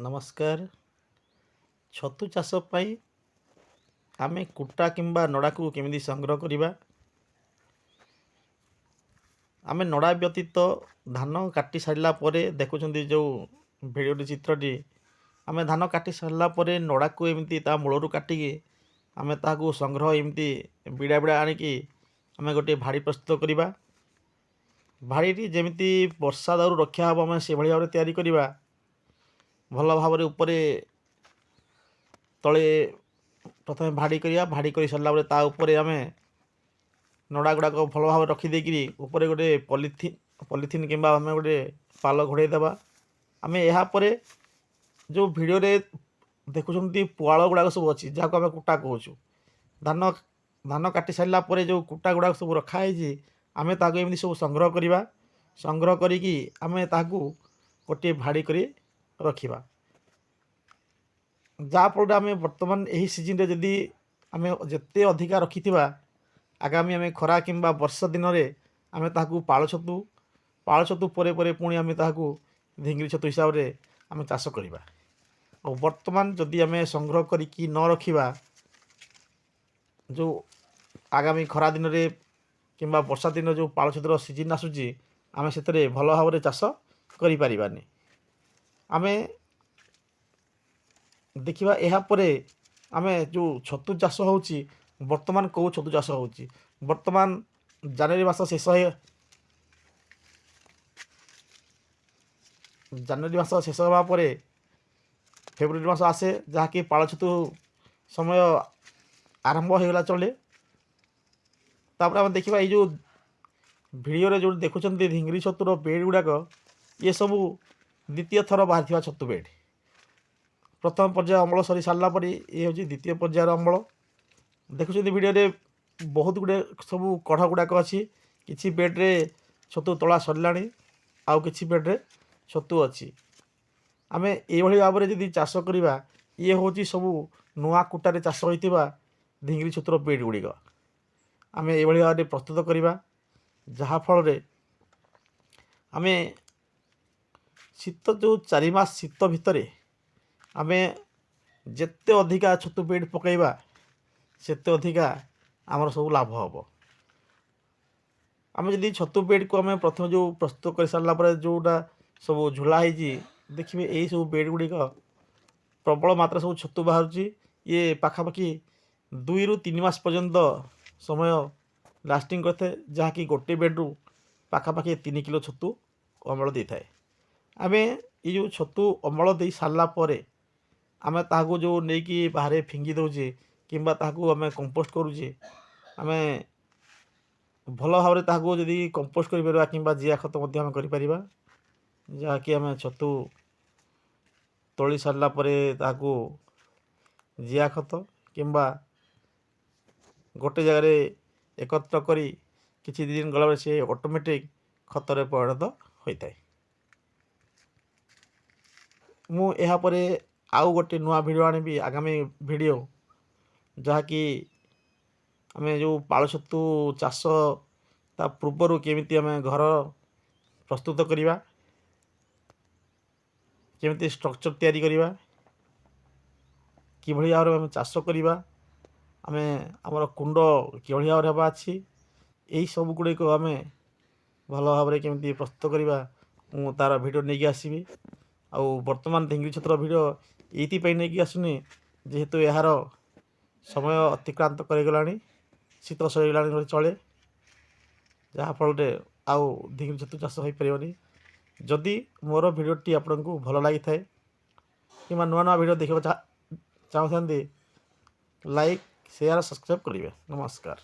ନମସ୍କାର। ଛତୁ ଚାଷ ପାଇଁ ଆମେ କୁଟା କିମ୍ବା ନଡ଼ାକୁ କେମିତି ସଂଗ୍ରହ କରିବା? ଆମେ ନଡ଼ା ବ୍ୟତୀତ ଧାନ କାଟି ସାରିଲା ପରେ, ଦେଖୁଛନ୍ତି ଯେଉଁ ଭିଡ଼ିଓଟି, ଚିତ୍ରଟି, ଆମେ ଧାନ କାଟି ସାରିଲା ପରେ ନଡ଼ାକୁ ଏମିତି ତା ମୂଳରୁ କାଟିକି ଆମେ ତାହାକୁ ସଂଗ୍ରହ ଏମିତି ବିଡ଼ା ବିଡ଼ା ଆଣିକି ଆମେ ଗୋଟିଏ ଭାଡ଼ି ପ୍ରସ୍ତୁତ କରିବା। ଭାଡ଼ିଟି ଯେମିତି ବର୍ଷା ଦାଉରୁ ରକ୍ଷା ହେବ, ଆମେ ସେଭଳି ଭାବରେ ତିଆରି କରିବା। ଭଲ ଭାବରେ ଉପରେ ତଳେ ପ୍ରଥମେ ଭାଡ଼ି କରିବା। ଭାଡ଼ି କରି ସାରିଲା ପରେ ତା ଉପରେ ଆମେ ନଡ଼ା ଗୁଡ଼ାକ ଭଲ ଭାବରେ ରଖିଦେଇକିରି ଉପରେ ଗୋଟେ ପଲିଥିନ୍ କିମ୍ବା ଆମେ ଗୋଟେ ପାଲ ଘୋଡ଼େଇ ଦେବା। ଆମେ ଏହାପରେ ଯେଉଁ ଭିଡ଼ିଓରେ ଦେଖୁଛନ୍ତି, ପୁଆଳ ଗୁଡ଼ାକ ସବୁ ଅଛି, ଯାହାକୁ ଆମେ କୁଟା କହୁଛୁ। ଧାନ କାଟି ସାରିଲା ପରେ ଯେଉଁ କୁଟା ଗୁଡ଼ାକ ସବୁ ରଖା ହେଇଛି, ଆମେ ତାହାକୁ ଏମିତି ସବୁ ସଂଗ୍ରହ କରିବା। ସଂଗ୍ରହ କରିକି ଆମେ ତାହାକୁ ଗୋଟିଏ ଭାଡ଼ି କରି ରଖିବା, ଯାହାଫଳରେ ଆମେ ବର୍ତ୍ତମାନ ଏହି ସିଜିନ୍ରେ ଯଦି ଆମେ ଯେତେ ଅଧିକା ରଖିଥିବା, ଆଗାମୀ ଆମେ ଖରା କିମ୍ବା ବର୍ଷା ଦିନରେ ଆମେ ତାହାକୁ ପାଳ ଛତୁ, ପାଳ ଛତୁ ପରେ ପରେ ପୁଣି ଆମେ ତାହାକୁ ଧିଙ୍ଗିରି ଛତୁ ହିସାବରେ ଆମେ ଚାଷ କରିବା। ଆଉ ବର୍ତ୍ତମାନ ଯଦି ଆମେ ସଂଗ୍ରହ କରିକି ନ ରଖିବା, ଯେଉଁ ଆଗାମୀ ଖରା ଦିନରେ କିମ୍ବା ବର୍ଷା ଦିନରେ ଯେଉଁ ପାଳ ଛତୁର ସିଜିନ୍ ଆସୁଛି, ଆମେ ସେଥିରେ ଭଲ ଭାବରେ ଚାଷ କରିପାରିବାନି। ଆମେ ଦେଖିବା, ଏହାପରେ ଆମେ ଯେଉଁ ଛତୁ ଚାଷ ହେଉଛି, ବର୍ତ୍ତମାନ କେଉଁ ଛତୁ ଚାଷ ହେଉଛି? ବର୍ତ୍ତମାନ ଜାନୁଆରୀ ମାସ ଶେଷ, ଜାନୁଆରୀ ମାସ ଶେଷ ହେବା ପରେ ଫେବୃଆରୀ ମାସ ଆସେ, ଯାହାକି ପାଳ ଛତୁ ସମୟ ଆରମ୍ଭ ହୋଇଗଲା ଚଳେ। ତାପରେ ଆମେ ଦେଖିବା, ଏଇ ଯେଉଁ ଭିଡ଼ିଓରେ ଯେଉଁ ଦେଖୁଛନ୍ତି ଧିଙ୍ଗିରି ଛତୁର ବେଡ଼ ଗୁଡ଼ାକ, ଇଏ ସବୁ ଦ୍ୱିତୀୟ ଥର ବାହାରିଥିବା ଛତୁ ବେଡ଼। ପ୍ରଥମ ପର୍ଯ୍ୟାୟ ଅମଳ ସରି ସାରିଲା ପରେ ଇଏ ହେଉଛି ଦ୍ୱିତୀୟ ପର୍ଯ୍ୟାୟର ଅମଳ। ଦେଖୁଛନ୍ତି ଭିଡ଼ିଓରେ ବହୁତ ଗୁଡ଼ିଏ ସବୁ କଢ଼ ଗୁଡ଼ାକ ଅଛି। କିଛି ବେଡ଼୍ରେ ଛତୁ ତୋଳା ସରିଲାଣି, ଆଉ କିଛି ବେଡ଼୍ରେ ଛତୁ ଅଛି। ଆମେ ଏଇଭଳି ଭାବରେ ଯଦି ଚାଷ କରିବା, ଇଏ ହେଉଛି ସବୁ ନୂଆ କୁଟାରେ ଚାଷ ହୋଇଥିବା ଧିଙ୍ଗିରି ଛତୁର ବେଡ଼୍ ଗୁଡ଼ିକ। ଆମେ ଏଇଭଳି ଭାବରେ ପ୍ରସ୍ତୁତ କରିବା, ଯାହାଫଳରେ ଆମେ ଶୀତ ଯେଉଁ 4 ମାସ ଶୀତ ଭିତରେ ଆମେ ଯେତେ ଅଧିକା ଛତୁ ବେଡ଼୍ ପକାଇବା, ସେତେ ଅଧିକା ଆମର ସବୁ ଲାଭ ହେବ। ଆମେ ଯଦି ଛତୁ ବେଡ଼୍କୁ ଆମେ ପ୍ରଥମେ ଯେଉଁ ପ୍ରସ୍ତୁତ କରିସାରିଲା ପରେ ଯେଉଁଟା ସବୁ ଝୁଲା ହେଇଛି, ଦେଖିବେ ଏଇ ସବୁ ବେଡ଼୍ ଗୁଡ଼ିକ ପ୍ରବଳ ମାତ୍ରା ସବୁ ଛତୁ ବାହାରୁଛି। ଇଏ ପାଖାପାଖି 2ରୁ 3 ମାସ ପର୍ଯ୍ୟନ୍ତ ସମୟ ଲାଷ୍ଟିଂ କରିଥାଏ, ଯାହାକି ଗୋଟେ ବେଡ଼୍ରୁ ପାଖାପାଖି 3 କିଲୋ ଛତୁ ଅମଳ ଦେଇଥାଏ। ଆମେ ଏଇ ଯେଉଁ ଛତୁ ଅମଳ ଦେଇ ସାରିଲା ପରେ ଆମେ ତାହାକୁ ଯେଉଁ ନେଇକି ବାହାରେ ଫିଙ୍ଗି ଦେଉଛେ କିମ୍ବା ତାହାକୁ ଆମେ କମ୍ପୋଷ୍ଟ କରୁଛେ, ଆମେ ଭଲ ଭାବରେ ତାହାକୁ ଯଦି କମ୍ପୋଷ୍ଟ କରିପାରିବା କିମ୍ବା ଜିଆ ଖତ ମଧ୍ୟ ଆମେ କରିପାରିବା, ଯାହାକି ଆମେ ଛତୁ ତୋଳି ସାରିଲା ପରେ ତାହାକୁ ଜିଆ ଖତ କିମ୍ବା ଗୋଟେ ଜାଗାରେ ଏକତ୍ର କରି କିଛି ଦିନ ଗଲାପରେ ସେ ଅଟୋମେଟିକ୍ ଖତରେ ପରିଣତ ହୋଇଥାଏ। ମୁଁ ଏହାପରେ ଆଉ ଗୋଟେ ନୂଆ ଭିଡ଼ିଓ ଆଣିବି, ଆଗାମୀ ଭିଡ଼ିଓ, ଯାହାକି ଆମେ ଯେଉଁ ପାଳ ଛତୁ ଚାଷ ତା ପୂର୍ବରୁ କେମିତି ଆମେ ଘର ପ୍ରସ୍ତୁତ କରିବା, କେମିତି ଷ୍ଟ୍ରକ୍ଚର୍ ତିଆରି କରିବା, କିଭଳି ଭାବରେ ଆମେ ଚାଷ କରିବା, ଆମେ ଆମର କୁଣ୍ଡ କିଭଳି ଭାବରେ ହେବା ଅଛି, ଏହି ସବୁ ଗୁଡ଼ିକ ଆମେ ଭଲ ଭାବରେ କେମିତି ପ୍ରସ୍ତୁତ କରିବା, ମୁଁ ତା'ର ଭିଡ଼ିଓ ନେଇକି ଆସିବି। ଆଉ ବର୍ତ୍ତମାନ ଧିଙ୍ଗିରି ଛତୁର ଭିଡ଼ିଓ ଏଇଥିପାଇଁ ନେଇକି ଆସୁନି, ଯେହେତୁ ଏହାର ସମୟ ଅତିକ୍ରାନ୍ତ କରିଗଲାଣି, ଶୀତ ସରିଗଲାଣି ଚଳେ, ଯାହାଫଳରେ ଆଉ ଧିଙ୍ଗିରି ଛତୁ ଚାଷ ହୋଇପାରିବନି। ଯଦି ମୋର ଭିଡ଼ିଓଟି ଆପଣଙ୍କୁ ଭଲ ଲାଗିଥାଏ କିମ୍ବା ନୂଆ ନୂଆ ଭିଡ଼ିଓ ଦେଖିବାକୁ ଚାହୁଁଥାନ୍ତି, ଲାଇକ୍, ସେୟାର, ସବସ୍କ୍ରାଇବ୍ କରିବେ। ନମସ୍କାର।